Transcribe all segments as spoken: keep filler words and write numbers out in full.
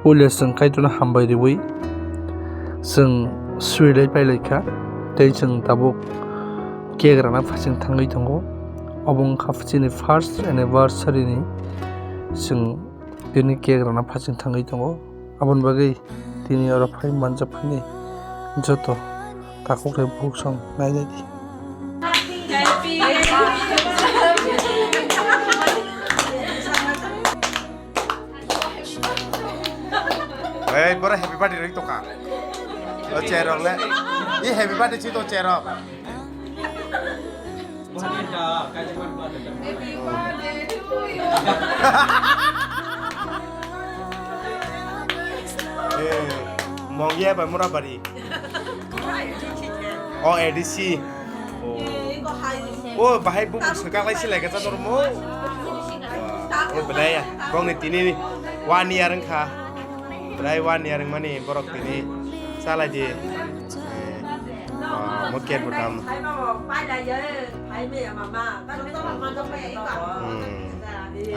Puila chwng Kaitorno hambai riwi chwng swilai pailaikha, tei chwng tabuk cake rana phasing thangwi tongo. Obo wngkha chini first anniversary ni chwng tini cake rana phasing thangwi tongo. Aboni bagwi tini oro phai manjak phani joto takhuk hai bukhuk song nainai di. Ei, boro happy birthday rwk tongkha. O chair rok le. I happy birthday chi to chair rok. Eh, Mongia bai Murabari. O A D C. O bahai bubu swkang lai silai ka cha normo. O belai ya. Bongni tini one year wngkha. Belai one year wngmani borok tini chalai di. Eh, oh, mo ker bo dam. Hmm.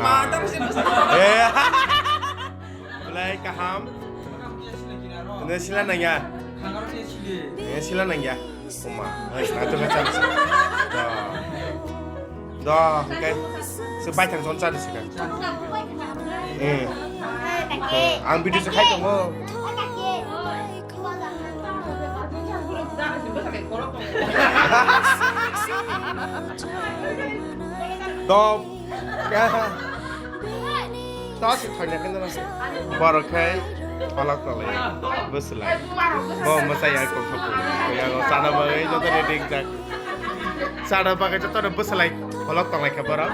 Ah. Eh. Belai kaham. Ini sila nangya. Ini sila nangya. Oma, oi, atu ka chance. Do. Do, okay. Se bai thang jon chari sika. Eh. Eh, ang video se khai tongo. Do. To se thanya kena na. Borok khai palak talai. Bwswlai. Bo mwsai ya kok kok. Ya go sana bagwi joto ni dik jak. Sana bagwi joto ni bwswlai. Palak talai khe borok.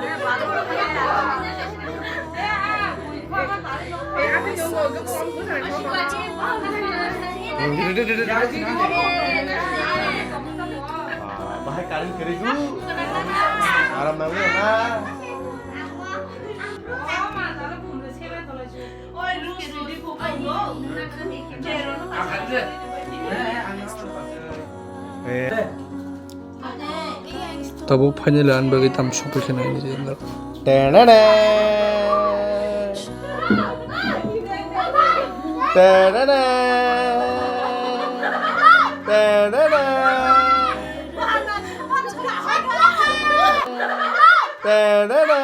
Bahai karing kiri tu. Aram nang na. Tabuk finally ani bagwi tam sokphi khe nai nini jendar. Tenene. Tenene. Tenene. Tenene.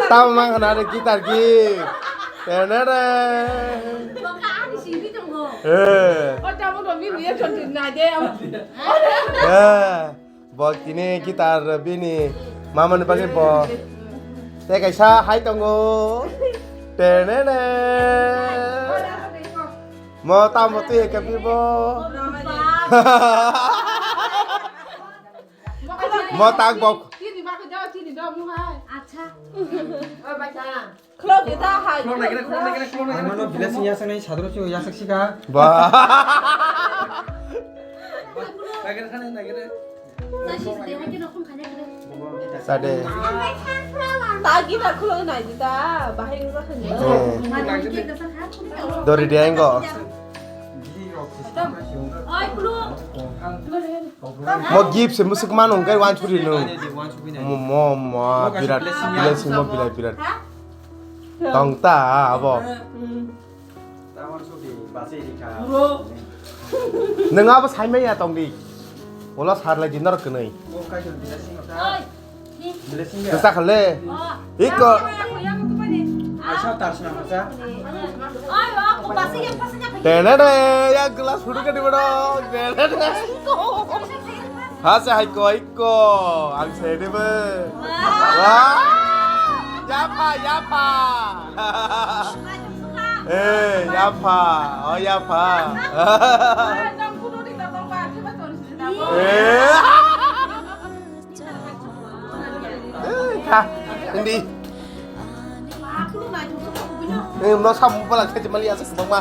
Tamo mang khna re guitar gi. Tenere. Eh. Eh. Bo tini guitar bini mamani bagwi bo. Tei kaisa hai tongo. Tenere. Mo tamo twi hai kapi bo. Mo tak bok. Chini ba ko jaw chini do mu hai. Acha. Oi ba ta. Khulok ni ta hai. Khulok nai kena, khulok nai kena, khulok nai kena. Ang mano village ni yasak nai sadro chu yasak sika. Ba. Nai kena khana nai kena. Sade. Ta gita khulok nai di ta bahai ura khani. Hmm. Dori di engo. Oi khulok. Mo gift se musuk mano hwnkhe wansukri nung. Mo, mo, mo, birat, blessing, mo birat, birat. Tong ta abo. Nwng abo saimaya tongdi. Ulo sarlai di norok kwnwi. Kwsa khale. Iko. Tenere, ya glass photo ka dibo dong. Tenere. Ha, se hai ko, iko. Ang se dibo. Wah. Yapha, yapha. Eh, yapha. Oh, yapha. Eh. Eh, kha, hindi. Eh, no, sa mo pala, kaya mali asa sa mama.